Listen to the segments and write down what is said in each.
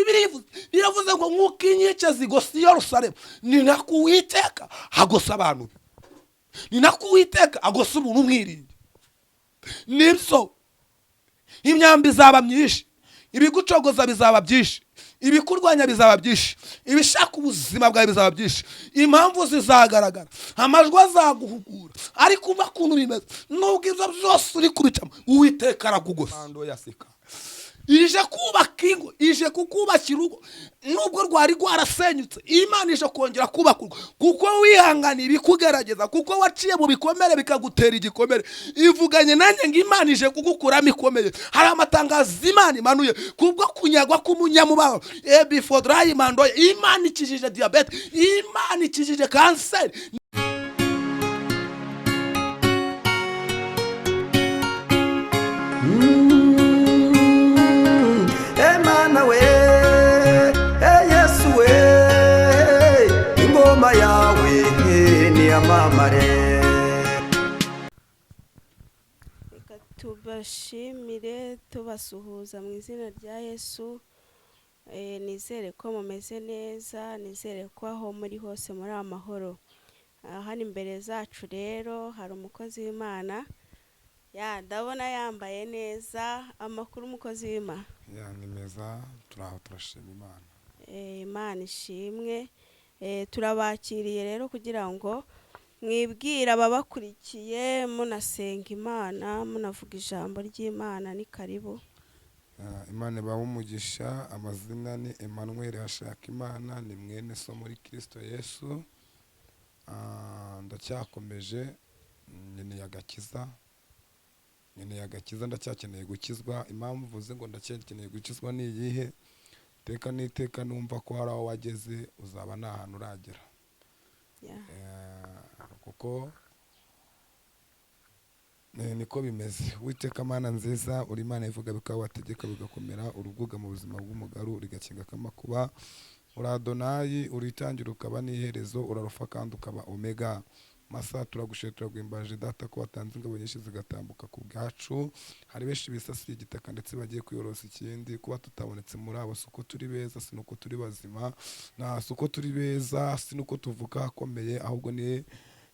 Bibiliya biravuze ngo nk'uko inkike zigose i Yerusalemu, ni nako Uwiteka agose abantu be, ni nako Uwiteka agose umuntu umwirinda. Nibyo, imyambi izaba myinshi, ibigucogoza bizaba byinshi, ibikurwanya bizaba byinshi, ibishaka ubuzima bwawe bizaba byinshi, impamvu zizagaragara, amajwi azaguhugura, ariko umva ukuntu bimeze. Nubwo ibyo byose uri kubicamo, Uwiteka arakugosa. Ije kubaka ingo, ije kukubakira urugo nubwo rwari rwarasenyutse. Imana ije kongera kubaka urugo kuko wihanganiye ibikugerageza, kuko waciye mu bikomere bikagutera igikomere. Ivuganye nanjye ngo Imana ije kugukuramo ikomeye. Hari amatangazo Imana imanuye kubwo kunyagwa k'umunyamubabaro ebifodarayi mandoye. Imana ikijije diyabete, Imana ikijije kanseri. Emana we, e Yesu we, ingoma yawe niyamamare. Reka tubashimire, tubasuhuza mu izina rya Yesu. Nizere ko mumeze neza, nizere ko aho muri hose muri amahoro. Hano imbere zacu rero hari umukozi w'Imana, ya ndabona yambaye neza. Amakuru, umukozi w'Imana? Ya, ni meza, turaho, turashima Imana. Imana ishimwe. Turabakiriye rero kugira ngo mwibwire ababakurikiye, munasenga Imana, munavuga ijambo ry'Imana. Ni karibu. Imana ibahe umugisha. Amazina ni Emmanuel Hashakimana, ni mwene so muri Kristo Yesu. Ndacyakomeje, nkeneye agakiza, nkeneye agakiza, ndacyakeneye gukizwa. Impamvu mvuze ngo ndacyakeneye gukizwa ni iyihe? Iteka n'iteka numva ko hari aho wageze uzaba nta hantu uragera. Kuko niko bimeze. Witeka Mana nziza, uri Imana ivuga bikaba, wategeka bigakomera, urubuga mu buzima bw'umugaru rigakinga kamakuba. Uri Adonayi, uritangira ukaba n'iherezo, urarufa kandi ukaba omega. Masa turagushije, turaguhimbaje Data ko watanze ingabo nyinshi zigatambuka ku bwacu. Hari benshi bisasiye igitaka ndetse bagiye kwiyorosa ikindi. Kuba tutabonetse muri abo si uko turi beza, si nuko turi bazima, na si uko turi beza, si nuko tuvuka akomeye, ahubwo ni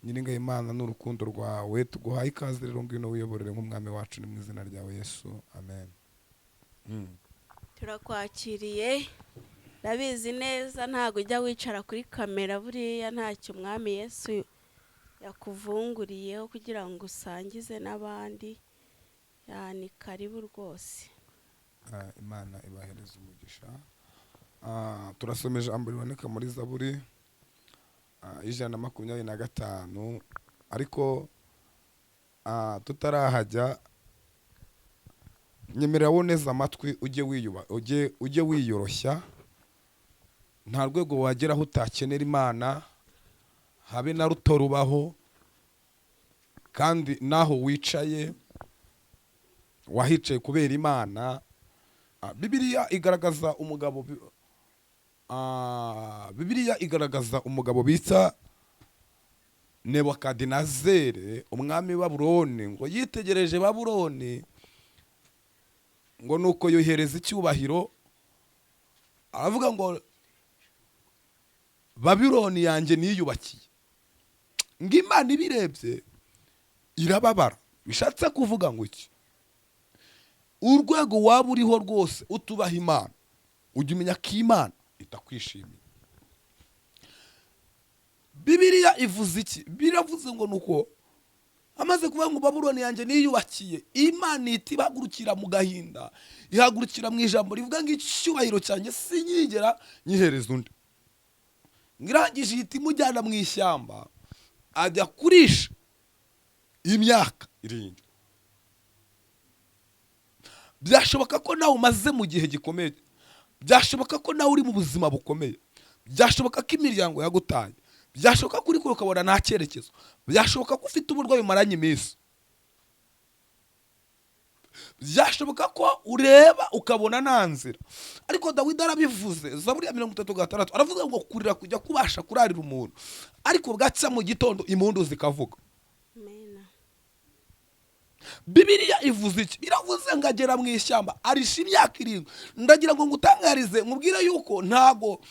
Nyiringa Imana n'urukundo rwawe. Tuguhaye ikaze rero, ngwino wiyoborere nk'umwami wacu, ni mu izina ryawe Yesu, amen. Turakwakiriye. Ndabizi neza ntabwo ujya wicara kuri kamera, buriya ntacyo Umwami Yesu yakuvunguriyeho kugira ngo usangize n'abandi. Ya, ni karibu rwose. Imana ibahereza umugisha. Turasoma ijambo riboneka muri Zaburi 125, ariko tutarahajya, nyemerera woneze amatwi, ujye wiyuba, ujye wiyoroshya. Nta rwego wageraho utakenera Imana, habe na ruto rubaho. Kandi naho wicaye wahicaye kubera Imana. Bibiliya igaragaza umugabo Bibiliya igaragaza umugabo bita Nebukadinezeri, umwami wa Babuloni, ngo yitegereje Babuloni, ngo nuko yohereza icyubahiro, aravuga ngo Babuloni yanjye niyubakiye. Ngo Imana ibirebye irababara. Bishatse kuvuga ngo iki? Urwego waba uriho rwose utubaha Imana, ujya umenya ko Imana itakwishimiye. Bibiliya ivuze iki? Biravuze ngo nuko amaze kuvuga ngo Babuloni yanjye niyubakiye, Imana ihita ibahagurukira mu gahinda, ihagurukira mu ijambo rivuga ngo icyubahiro cyanjye sinyigera nyihereza undi. Ngirangije ihita imujyana mu ishyamba, ajya kurisha imyaka 7. Byashoboka ko nawe umaze mu gihe gikomeye, byashoboka ko nawe uri mu buzima bukomeye, byashoboka ko imiryango yagutaye, byashoboka ko uri kure ukabona nta cyerekezo, byashoboka ko ufite uburwayi umaranye iminsi, byashoboka ko ureba ukabona nta nzira. Ariko Dawidi arabivuze, Zaburi ya 36, aravuga ngo kurira kujya kubasha kurarira umuntu, ariko bwacya mu gitondo impundu zikavuga. Amena. Bibiliya ivuze iki? Biravuze ngo agera mu ishyamba arisha imyaka 7. Ndagira ngo ngutangarize nkubwire yuko ntago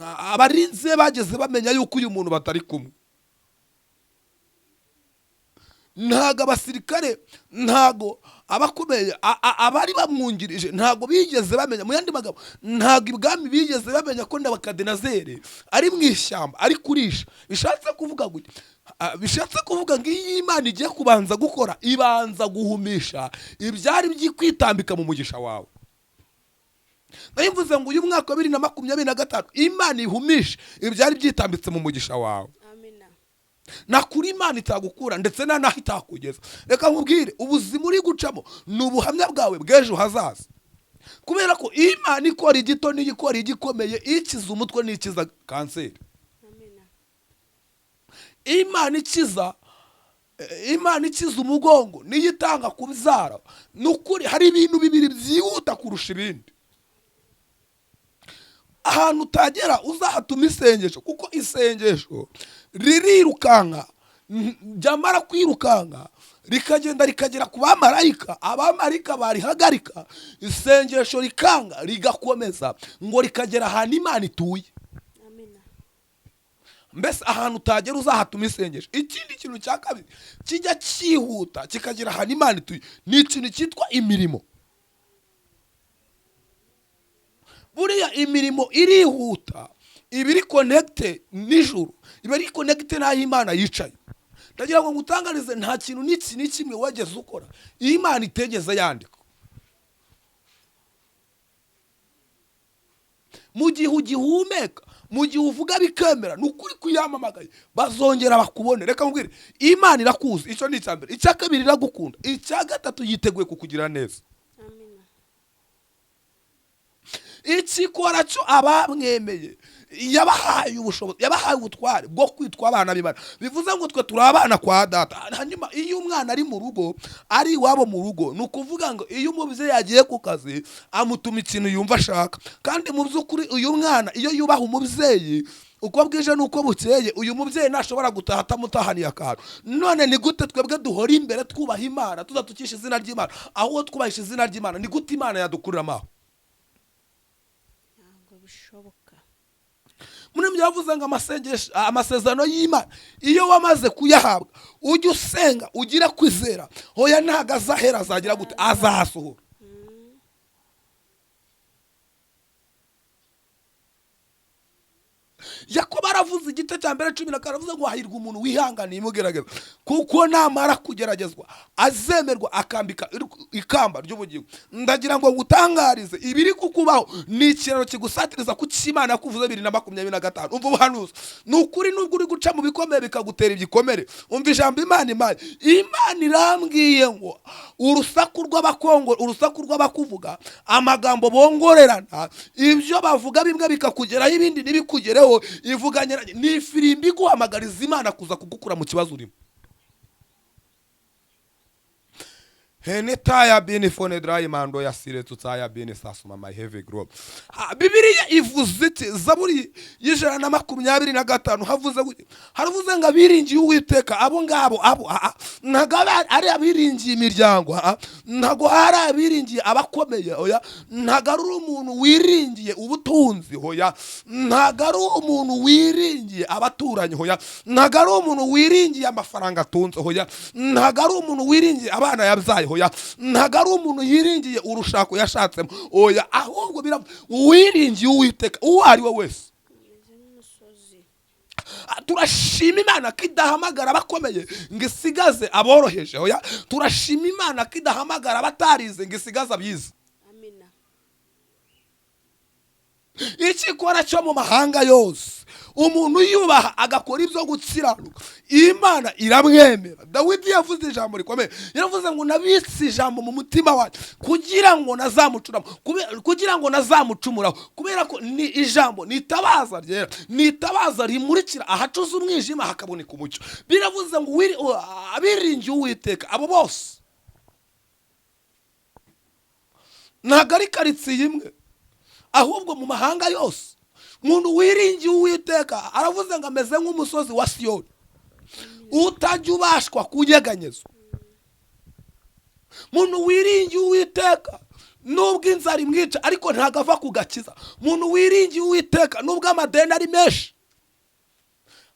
abarinze bageze bamenya yuko uyu muntu batari kumwe. Ntago abasirikare, ntago abakomeye, abari bamwungirije ntago bigeze bamenya. Mu yandi magambo, ntago ibwami bigeze bamenya ko Nebukadinezeri ari mu ishyamba ari kurisha. Bishatse kuvuga gute? Bishatse kuvuga ngo iyo Imana igiye kubanza gukora, ibanza guhumisha ibyari byikwitambika mu mugisha wawe. Nayivuze ngo uyu mwaka wa 2025 Imana ihumishe ibyari byitambitse mu mugisha wawe. Amina. Nakuri Imana itagukura ndetse n'aho itakugeza. Reka nkubwire, ubuzima uri gucamo ni ubuhamya bwawe bw'ejo hazaza, kubera ko Imana ikora igito n'ikora igikomeye, ikiza umutwe n'ikiza kanseri. Amina. Imana ikiza, Imana ikiza umugongo niyo itanga kubyara. Ni ukuri hari ibintu bibiri byihuta kurusha ibindi. Ahantu utagera uzahatuma isengesho, kuko isengesho ririrukanka, ryamara kwirukanka rikagenda rikagera ku bamarayika, abamarayika barihagarika, isengesho rikanga rigakomeza ngo rikagera ahantu Imana ituye. Amina. Mbese ahantu utagera uzahatuma isengesho. Ikindi kintu cya kabiri kijya cyihuta kikagera ahantu Imana ituye ni ikintu cyitwa imirimo. Buriya imirimo irihuta, iba iri connecte n'ijuru, iba iri connecte n'aho Imana yicaye. Ndagira ngo ngutangarize, nta kintu n'iki n'ikimwe wageze ukora iyo Imana itegeze yandika. Mu gihe ugihumeka, mu gihe uvuga bikemera, ni ukuri kuyamamagaye bazongera bakubone. Reka nkubwire, Imana irakuzi, icyo ni icya mbere. Icya kabiri, iragukunda. Icya gatatu, yiteguye kukugira neza. Amina. Ikikora cyo abamwemeye yabahaye ubushobozi, yabahaye ubutware bwo kwitwa abana b'Imana. Bivuze ngo twe turi abana kwa data. Hanyuma iyo umwana ari mu rugo, ari iwabo mu rugo, ni ukuvuga ngo iyo umubyeyi agiye ku kazi amutuma ikintu yumva ashaka. Kandi mu by'ukuri uyu mwana iyo yubaha umubyeyi uko bwije n'uko bukeye, uyu mubyeyi ntashobora gutaha atamutahaniye akantu. None ni gute twebwe duhora imbere twubaha Imana, tudatukisha izina ry'Imana, ahubwo twubahisha izina ry'Imana? Ni gute Imana yadukurira amaho? Ntabwo bishoboka. Muri ibyo yavuze ngo amasengesho, amasezerano y'Imana iyo wamaze kuyahabwa ujye usenga ugira kwizera, hoya ntago azahera, azagira gute? Azasohora. Yakobo aravuze igice cya mbere 14, aravuze ngo hahirwa umuntu wihanganiye imugerageza, kuko namara kugeragezwa azemerwa akambika ikamba ry'ubugingo. Ndagira ngo ngutangarize, ibiri kukubaho ni ikiraro kigusatiriza ku cy'Imana yakuvuze 2025. Umva ubuhanuzi, ni ukuri nubwo uri guca mu bikomeye bikagutera igikomere, umva ijambo Imana impaye. Imana irambwiye ngo urusaku rw'abakongoro, urusaku rw'abakuvuga, amagambo bongorerana, ibyo bavuga bimwe bikakugeraho ibindi ntibikugereho, ivuganye ni ifirimbi iguhamagariza Imana kuza kugukura mu kibazo urimo. Henetaya bini fone drayi mando ya sire tutaya bini sasuma my heavy group. Bibiliya ivuze iti, Zaburi y'125 havuze gute? Haravuze ngo abiringiye Uwiteka, abo ngabo abo, ntago ari abiringiye imiryango, ntago ari abiringiye abakomeye, oya, ntago ari umuntu wiringiye ubutunzi, hoya, ntago ari umuntu wiringiye abaturanyi, hoya, ntago ari umuntu wiringiye amafaranga atunze, hoya, ntago ari umuntu wiringiye abana yabyaye, hoya, ntago ari umuntu yiringiye urushako yashatsemo, oya, ahubwo wiringiye Uwiteka uwo ari we wese. Umeze nk'umusozi. Turashima Imana ko idahamagara abakomeye ngo isigaze aboroheje, oya, turashima Imana ko idahamagara abatarize ngo isigaze abize. Amina. Ikikora cyo mu mahanga yose, umuntu yubaha agakora ibyo gukiranuka, Imana iramwemera. Dawidi yavuze ijambo rikomeye, yaravuze ngo nabitse ijambo mu mutima wanjye kugira ngo nazamucuramo, kugira ngo nazamucumuraho, kubera ko ni ijambo nitabaza ryera, nitabaza rimurikira ahacuze umwijima hakaboneka umucyo. Biravuze ngo abiringiye Uwiteka abo bose, ntabwo ari karitsiye imwe, ahubwo mu mahanga yose. Umuntu wiringiye Uwiteka aravuze ngo ameze nk'umusozi wa Siyoni utajya ubashwa kunyeganyezwa. Muntu wiringiye Uwiteka, nubwo inzara imwica ariko ntabwo ava ku gakiza. Muntu wiringiye Uwiteka, nubwo amadeni ari menshi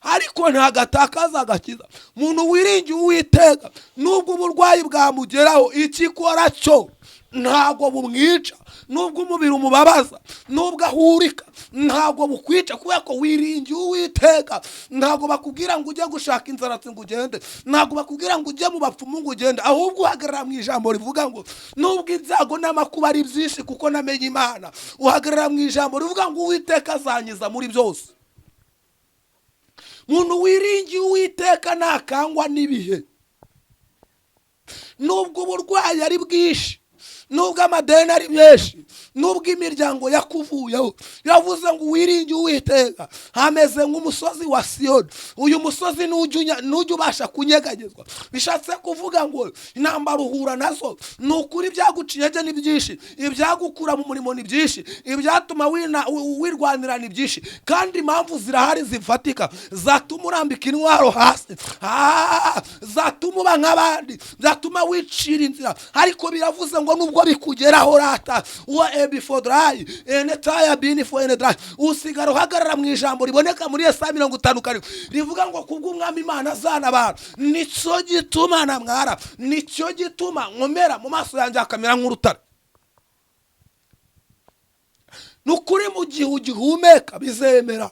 ariko ntabwo atakaza agakiza. Muntu wiringiye Uwiteka, nubwo uburwayi bwamugeraho, ikikora cyo ntabwo bumwica. Nubwo umubiri umubabaza, nubwo ahurika, ntabwo bukwica, kubera ko wiringiye Uwiteka. Ntabwo bakubwira ngo ujye gushaka inzaratsi ngo ugende, ntabwo bakubwira ngo ujye mu bapfumu ngo ugende, ahubwo uhagarara mu ijambo rivuga ngo nubwo ibyago n'amakuba ari byinshi kuko namenye Imana. Uhagarara mu ijambo rivuga ngo Uwiteka azankiza muri byose. Muntu wiringiye Uwiteka ntakangwa n'ibihe. Nubwo uburwayi ari bwinshi, nubwo amadeni ari menshi, nubwo imiryango yakuvuyeho, yavuze ngo wiringiye Uwiteka hameze nk'umusozi wa Siyoni. Uyu musozi nujya ubasha kunyeganyezwa. Bishatse kuvuga ngo intambara uhura nazo ni ukuri, ibyaguciye intege ni byinshi, ibyagukura mu murimo ni byinshi, ibyatuma wirwanira ni byinshi, kandi impamvu zirahari zifatika zatuma urambika intwaro hasi, zatuma uba nk'abandi, zatuma wicira inzira. Ariko biravuze ngo nubwo bikugeraho rata uwa ebifodrai enetaya binifo enedrai, usigara uhagarara mu ijambo riboneka muri Yesaya 57 rivuga ngo kubw'Umwami Imana azanabara. Nicyo gituma namwara, nicyo gituma nkomera, mu maso yanjye hakamera nk'urutare. Nukuri mu gihe ugihumeka bizemera.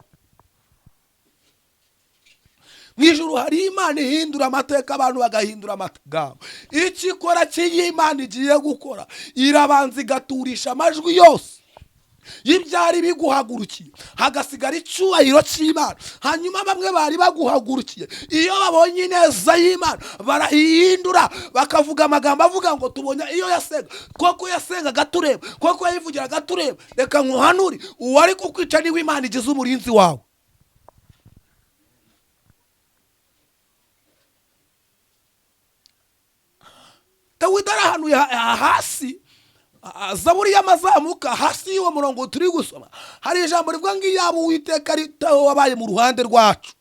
Mu ijuru hari Imana ihindura amateka, abantu bagahindura amagambo. Icyo ikora cy'iyi Imana igiye gukora, irabanza igaturisha amajwi yose y'ibyari biguhagurukiye, hagasigara icyubahiro cy'Imana. Hanyuma bamwe bari baguhagurukiye, iyo babonye ineza y'Imana barahindura, bakavuga amagambo avuga ngo tubonye iyo yasenga, koko yasengaga tureba, koko yayivugiraga tureba. Reka nkuhanure, uwari kukwica niwe Imana igize umurinzi wawe. Dawidi arahanuye hasi, Zaburi y'amazamuka hasi y'uwo murongo turi gusoma, hari ijambo rivuga ngo iyaba Uwiteka ari wabaye mu ruhande rwacu,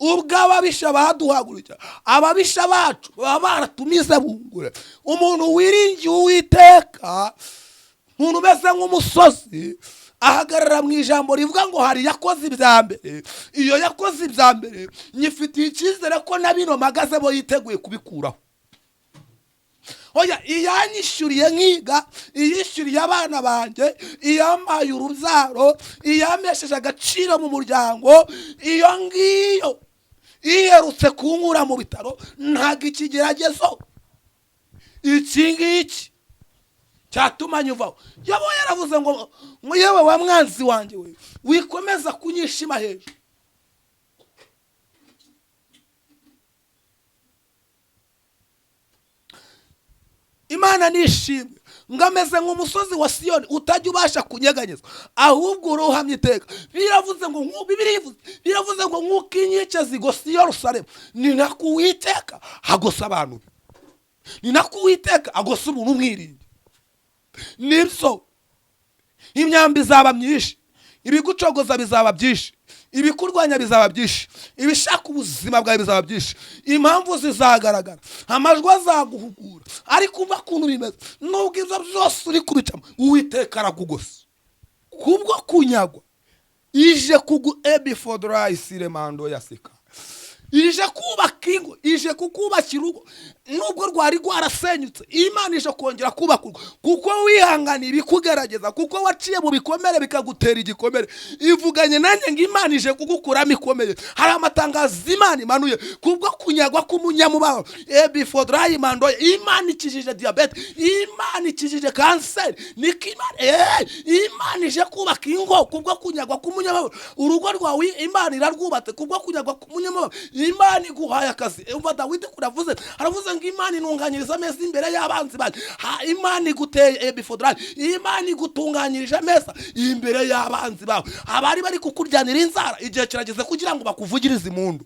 ubwo ababisha baduhagurukira, ababisha bacu baba baratumize bungure. Umuntu wiringiye Uwiteka, umuntu umeze nk'umusozi, ahagarara mu ijambo rivuga ngo hari yakoze ibya mbere. Iyo yakoze ibya mbere, nyifitiye icyizere ko na bino mpagazemo yiteguye kubikuraho. Oya, iyanyishyuriye nkiga, iyishyuriye abana banjye, iyamaye urubyaro, iyamesheje agaciro mu muryango, iyo ngiyo iherutse kunkura mu bitaro, ntabwo ikigeragezo iki ngiki cyatuma nyuvaho. Yaba yaravuze ngo yewe wa mwanzi wanjye we, wikomeza kunyishima hejuru. Imana nishimwe ngo ameze nk'umusozi wa Siyoni utajya ubasha kunyeganyezwa, ahubwo uruhamye iteka. Biravuze ngo biravuze ngo nk'uko inkike zigose Yerusalemu, ni nako Uwiteka agose abantu be, ni nako Uwiteka agose umuntu umwiringiye. Nibyo, imyambi izaba myinshi, ibigucogoza bizaba byinshi, ibikurwanya bizaba byinshi, ibishaka ubuzima bwawe bizaba byinshi, impamvu zizagaragara, amajwi azaguhugura. Ariko umva ukuntu bimeze, nubwo ibyo byose uri kubicamo, Uwiteka aragugose kubwo kunyagwa. Ije kugu ebifodorayisiremando yaseka, ije kubaka ingo, ije kukubakira urugo nubwo rwari rwarasenyutse. Imana ije kongera kubaka urugo, kuko wihanganiye ibikugerageza, kuko waciye mu bikomere bikagutera igikomere. Ivuganye nanjye ngo Imana ije kugukuramo ikomeye. Hari amatangazo Imana imanuye kubwo kunyagwa k'umunyamubabaro ebifodorayimando. Imana ikijije diyabete, Imana ikijije kanseri, niko Imana ije kubaka ingo kubwo kunyagwa k'umunyamubabaro. Urugo rwawe Imana irarwubatse kubwo kunyagwa k'umunyamubabaro. Imana iguhaye akazi. Umva Dawidi kuravuze, aravuze ngo Imana intunganyiriza ameza imbere y'abanzi banjye. Imana iguteye ebifodorari, Imana igutunganyirije ameza imbere y'abanzi bawe. Abari bari kukuryanira inzara, igihe kirageze kugira ngo bakuvugirize impundu.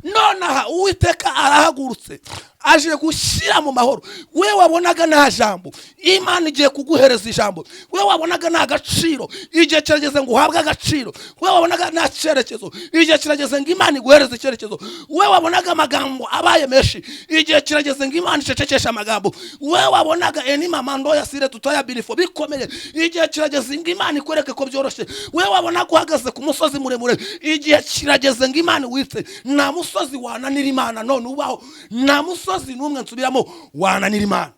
Nonaha Uwiteka arahagurutse, Aje gushyira mu mahoro. We wabonaga nta jambo, Imana igiye kuguhereza ijambo. We wabonaga nta gaciro, igihe kirageze ngo uhabwe agaciro. We wabonaga nta cyerekezo, igihe kirageze ngo Imana iguhereze icyerekezo. We wabonaga amagambo abaye menshi, igihe kirageze ngo Imana icecekeshe amagambo. We wabonaga enimamando ya sire tutaya binifo bikomeye, igihe kirageze ngo Imana ikwereke ko byoroshye. We wabonaga uhagaze ku musozi muremure, igihe kirageze ngo Imana witse. Nta musozi wananira Imana none ubaho, nta musozi n'umwe nsubiramo wananira Imana.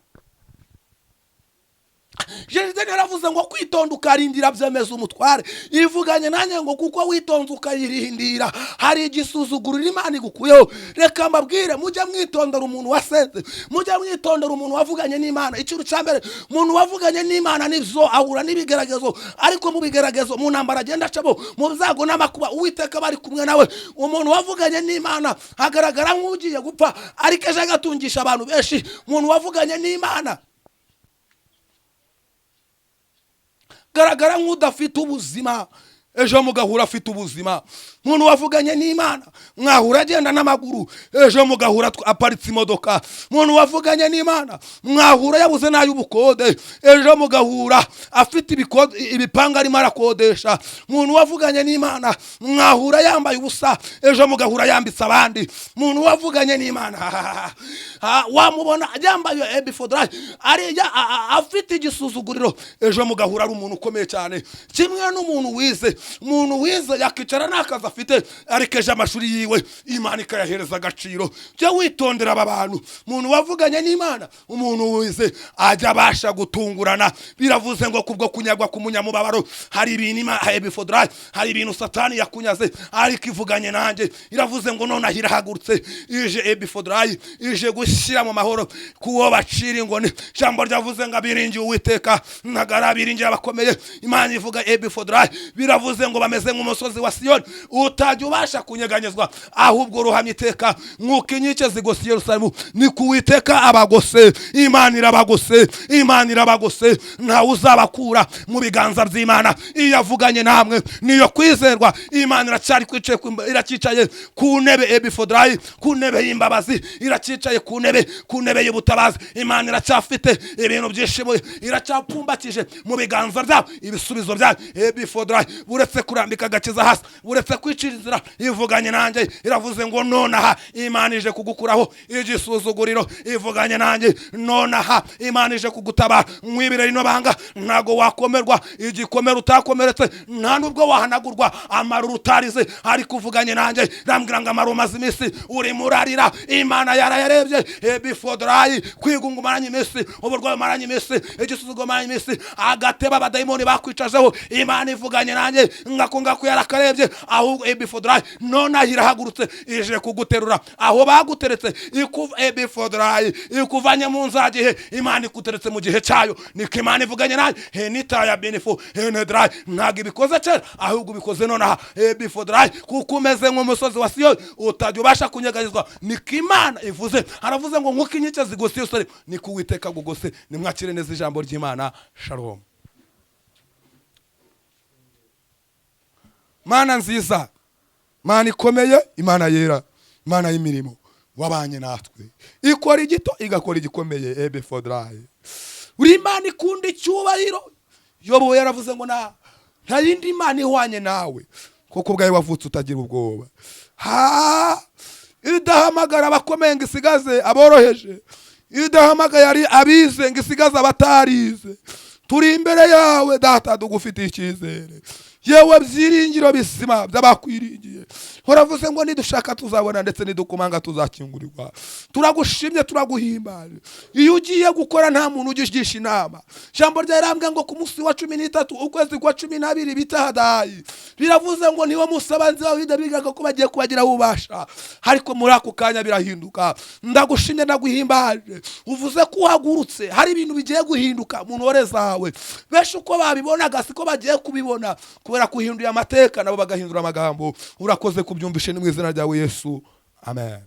Jenoside yaravuze ngo kwitonda ukarindira byemeza umutware. Ivuganye nanjye ngo kuko witonze ukayirindira, hari igisuzuguriro Imana igukuyeho. Reka mbabwire, mujye mwitondera umuntu wasenze, mujye mwitondera umuntu wavuganye n'Imana. Ikintu cya mbere, umuntu wavuganye n'Imana nibyo ahura n'ibigeragezo, ariko mu bigeragezo, mu ntambara agenda acamo, mu byago n'amakuba, Uwiteka bari kumwe nawe. Umuntu wavuganye n'Imana agaragara nk'ugiye gupfa, ariko ejo agatungisha abantu benshi. Umuntu wavuganye n'Imana garagara nk'udafite ubuzima, ejo mugahura afite ubuzima. Umuntu wavuganye n'Imana mwahura agenda n'amaguru, ejo mugahura aparitse imodoka. Umuntu wavuganye n'Imana mwahura yabuze n'ay'ubukode, ejo mugahura afite ibipanga arimo arakodesha. Umuntu wavuganye n'Imana mwahura yambaye ubusa, ejo mugahura yambitse abandi. Umuntu wavuganye n'Imana wamubona yambaye ebifodrayi ari afite igisuzuguriro, ejo mugahura ari umuntu ukomeye cyane. Kimwe n'umuntu wize, umuntu wize yakicara n'akazi afite, ariko ejo amashuri yiwe Imana ikayahereza agaciro. Jya witondera aba bantu. Umuntu wavuganye n'Imana, umuntu wize ajya abasha gutungurana. Biravuze ngo kubwo kunyagwa k'umunyamubabaro, hari ibintu ebifodrayi, hari ibintu Satani yakunyaze, ariko ivuganye nanjye iravuze ngo none irahagurutse, ije ebifodrayi, ije gushyira mu mahoro kuwo bacira ingoni. Ijambo ryavuze ngo abiringiye Uwiteka ntagara abiringiye abakomeye. Imana ivuga ebifodrayi, biravuze ngo bameze nk'umusozi wa Siyoni utajya ubasha kunyeganyezwa, ahubwo uruhamye iteka nk'uko inkike zigose Yerusalemu, ni ku Uwiteka abagose. Imana irabagose, Imana irabagose, ntawe uzabakura mu biganza by'Imana. Iyo avuganye namwe niyo kwizerwa. Imana iracyari iracyicaye ku ntebe ebifodrayi, ku ntebe y'imbabazi, iracyicaye ku ntebe y'ubutabazi. Imana iracyafite ibintu byinshi, iracyapfumbatije mu biganza byabo ibisubizo byayo. Ebifodrayi, buretse kurambika agakiza hasi, buretse kwicira inzira, ivuganye nanjye iravuze ngo nonaha Imana ije kugukuraho igisuzuguriro. Ivuganye nanjye nonaha Imana ije kugutabara. Mwibire rino banga, ntago wakomerwa igikomere utakomeretse, nta nubwo wahanagurwa amaruru utarize, ariko uvuganye nanjye rambwira ngo amaru maze iminsi urimo urarira, Imana yarayarebye. Ebifodrayi, kwigunga umaranye iminsi, uburwayi umaranye iminsi, igisuzuguriro umaranye iminsi, agateba abadayimoni bakwicajeho, Imana ivuganye nanjye ngako ngako yarakarebye. Ahubwo ebifodrayi none irahagurutse ije kuguterura aho baguteretse. Ebifodrayi ikuvanye mu nzagihe, Imana ikuteretse mu gihe cyayo. Niko Imana ivuganye nanjye. Henitaya benifu henedrayi, ntabwo ibikoze kera, ahubwo ubikoze nonaha. Ebifodrayi, kuko umeze nk'umusozi wa Siyoni utajya ubasha kunyeganyezwa. Niko Imana ivuze. Haravuze ngo nk'uko inkike zigose Yerusalemu, niko Uwiteka gugose. Nimwakire neza ijambo ry'Imana. Shalom. Mana nziza, Mana ikomeye, Imana yera, Imana y'imirimo, wabanye natwe, ikora igito igakora igikomeye. Ebifodrayi, uri Imana ikunda icyubahiro. Yobu yaravuze ngo nta yindi Imana ihwanye nawe, kuko ubwawe wavutse utagira ubwoba. Idahamagara abakomeye ngo isigaze aboroheje, idahamagaye ari abize ngo isigaze abatarize. Turi imbere yawe Data, tugufitiye icyizere. Yewe byiringiro bizima by'abakwiringiye, uravuze ngo nidushaka tuzabona, ndetse nidukomanga tuzakingurirwa. Turagushimye, turaguhimbaje. Iyo ugiye gukora nta muntu ugisha inama. Ijambo ryarambwe ngo ku munsi wa 13 ukwezi kwa 12 bita Hadayi, biravuze ngo niwo munsi abanzi bawe bigaga ko bagiye kubagira ububasha, ariko muri ako kanya birahinduka. Ndagushimye, ndaguhimbaje. Uvuze ko uhagurutse, hari ibintu bigiye guhinduka mu ntore zawe. Benshi uko babibonaga siko bagiye kubibona, kubera kuhinduye amateka nabo bagahindura amagambo. Urakoze kubyumvishe, ni mu izina ryawe Yesu, amen.